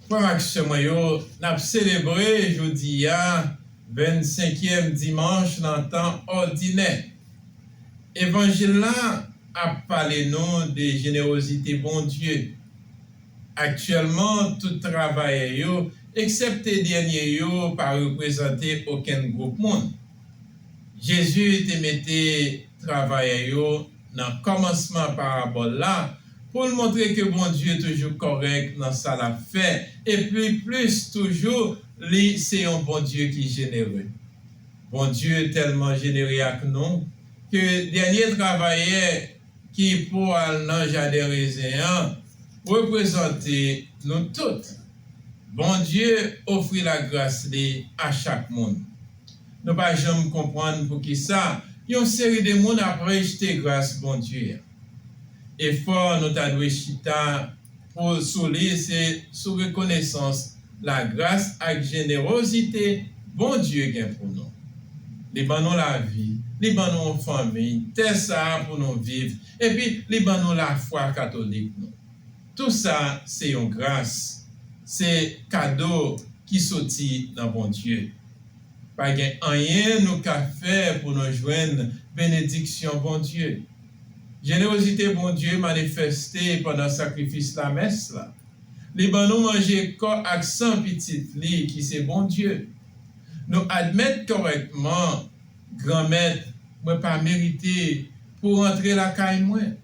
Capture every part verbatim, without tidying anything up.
Frè m ak sè mwen yo, n ap selebre jodi a vennsenkyèm dimanch nan tan òdinè. Evanjil la ap pale nou de jenerozite Bondye. Aktyèlman, tout travayè yo, eksepte dènye yo, pa reprezante okenn gwoup moun. Jezi te mete travayè yo nan kòmansman parabòl la pou l montre ke Bondye toujou kòrèk nan sa l ap fè, epi plis toujou, li se yon Bondye ki jenere. Bondye tèlman jenere ak nou ke dènye travayè ki pou al nan jaden rezen an reprezante nou tout. Bondye ofri lagras li a chak moun. Nou pa janm konprann poukisa yon seri de moun ap rejte gras Bondye a. Efò nou ta dwe chita pou sou li se sou rekonesans, lagras ak jenerozite Bondye gen pou nou. Li ban nou lavi, li ban nou yon fanmi, tè sa a pou nou viv, epi li ban nou lafwa katolik nou. Tou sa se yon gras, se kado ki soti nan Bondye. Pa gen anyen nou ka fè pou nou jwenn benediksyon Bondye. Jenerozite Bondye manifeste pandan sakrifis lamès la. Li ban nou manje kò ak san Pitit li ki se Bondye. Nou admèt kòrèkman, Granmèt, mwen pa merite pou w rantre lakay mwen.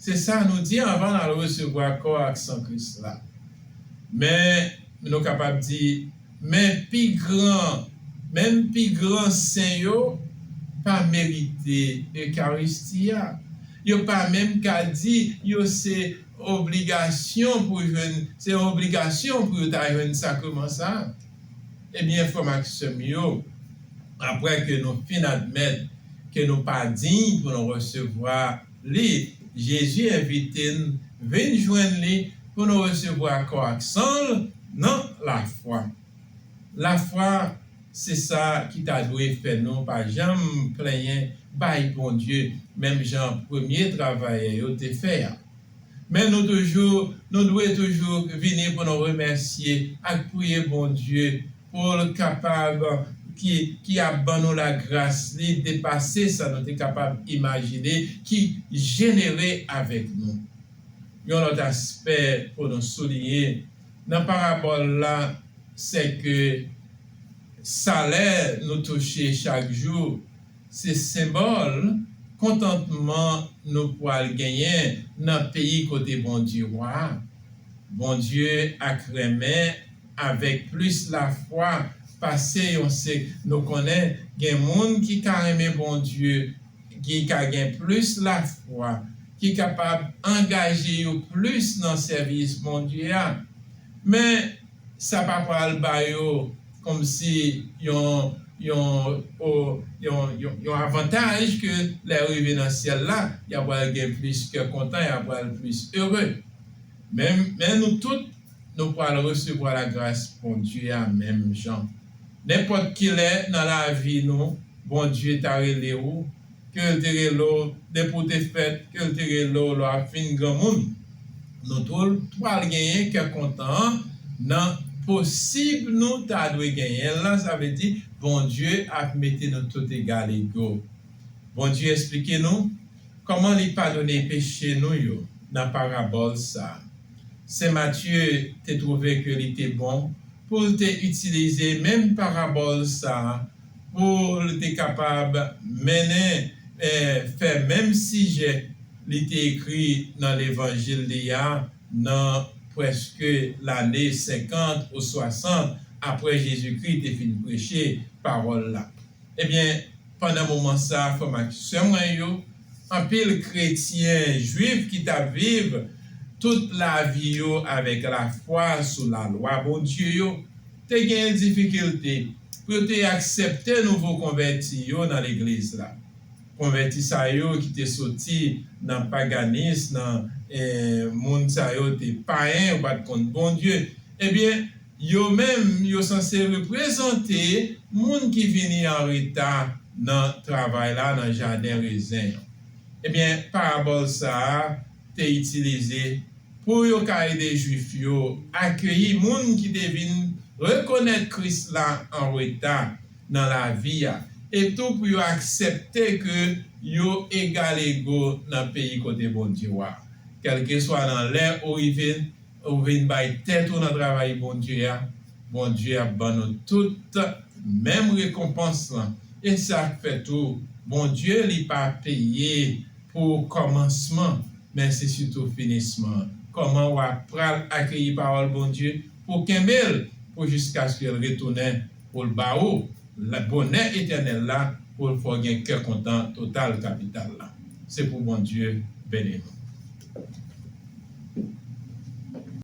Se sa nou di anvan n al resevwa kò ak san Kris la. Men, nou kapab di, men pi gran, menm pi gran sen yo pa merite Ekaristi a. Yo pa menm ka di yo se obligasyon pou jwenn, se yon obligasyon pou yo ta jwenn sakreman sa a. Ebyen, frè m ak sè m yo, apre ke nou fin admèt ke nou pa diy pou nou resevwa li, Jezi envite n vin jwenn li pou nou resevwa kò ak san l nan lafwa. Lafwa, se sa ki ta dwe fè nou pa janm plenyen bay Bondye, menm jan premye travayè yo te fè a. Men nou toujou, nou dwe toujou vini pou nou remèsye ak priye Bondye pou l kapab, ki, ki ap ban nou lagras li depase sa nou te kapab imajine, ki jenere avèk nou. Yon lòt aspè pou nou souliye nan parabòl la, se ke salè nou touche chak jou se senbòl kontantman nou pral genyen nan peyi kote Bondye wa a. Bondye ak renmen avèk plis lafwa pase yon sèk. Nou konnen gen moun ki ka renmen Bondye, ki ka gen plis lafwa, ki kapab angaje yo plis nan sèvis Bondye a. Men, sa pa pral ba yo kòmsi yon, yon, o, yon, yon, yon avantaj ke lè yo rive nan syèl la, y a pral gen plis kè kontan, y a pral plis ere. Men, men nou tout, nou pral resevwa lagras Bondye a menm jan. Nenpòt ki lè nan lavi nou, Bondye ta rele w, ke l te rele w depi w te fèt, ke l te rele w lè w ap fin granmoun. Nou tou pral genyen kè kontan an nan posib nou ta dwe genyen l lan, sa vle di Bondye ap mete nou tout egal ego. Bondye eksplike nou kòman li padone peche nou yo nan parabòl sa a. Sen Matye te twouve ke li te bon pou l te itilize menm parabòl sa a, pou l te kapab mennen, eh, fè menm sijè li te ekri nan Levanjil li a nan prèske lane senkant ou swasant apre Jezikri te fin preche pawòl la. Ebyen, pandan moman sa a, frè m ak sè mwen yo, anpil kretyen jwif ki t ap viv tout lavi yo avèk lafwa sou lalwa Bondye yo, te genyen difikilte pou yo te aksepte nouvo konvèti yo nan legliz la. Konvèti sa yo ki te soti nan paganis, nan, eh, moun sa yo te payen, yo pa t konn Bondye. Ebyen, yo menm, yo sanse reprezante moun ki vini an reta nan travay la, nan jaden rezen an. Ebyen, parabòl sa a te itilize pou yo ka ede Jwif yo akeyi moun ki te vin rekonèt Kris la an reta nan lavi a, e tou pou yo aksepte ke yo egalego nan peyi kote Bondye w a. Kèlkeswa nan lè ou rive, ou vin bay tèt ou nan travay Bondye a, Bondye ap ban nou tout menm rekonpans lan. E sa k fè tou, Bondye li pa peye pou kòmansman, men se sitou finisman. Kòman w ap pral akeyi pawòl Bondye pou kenbe l pou jiskaske l retounen pou l ba ou bonè etènèl la, pou l fè w gen kè kontan total kapital la. Se pou Bondye beni nou.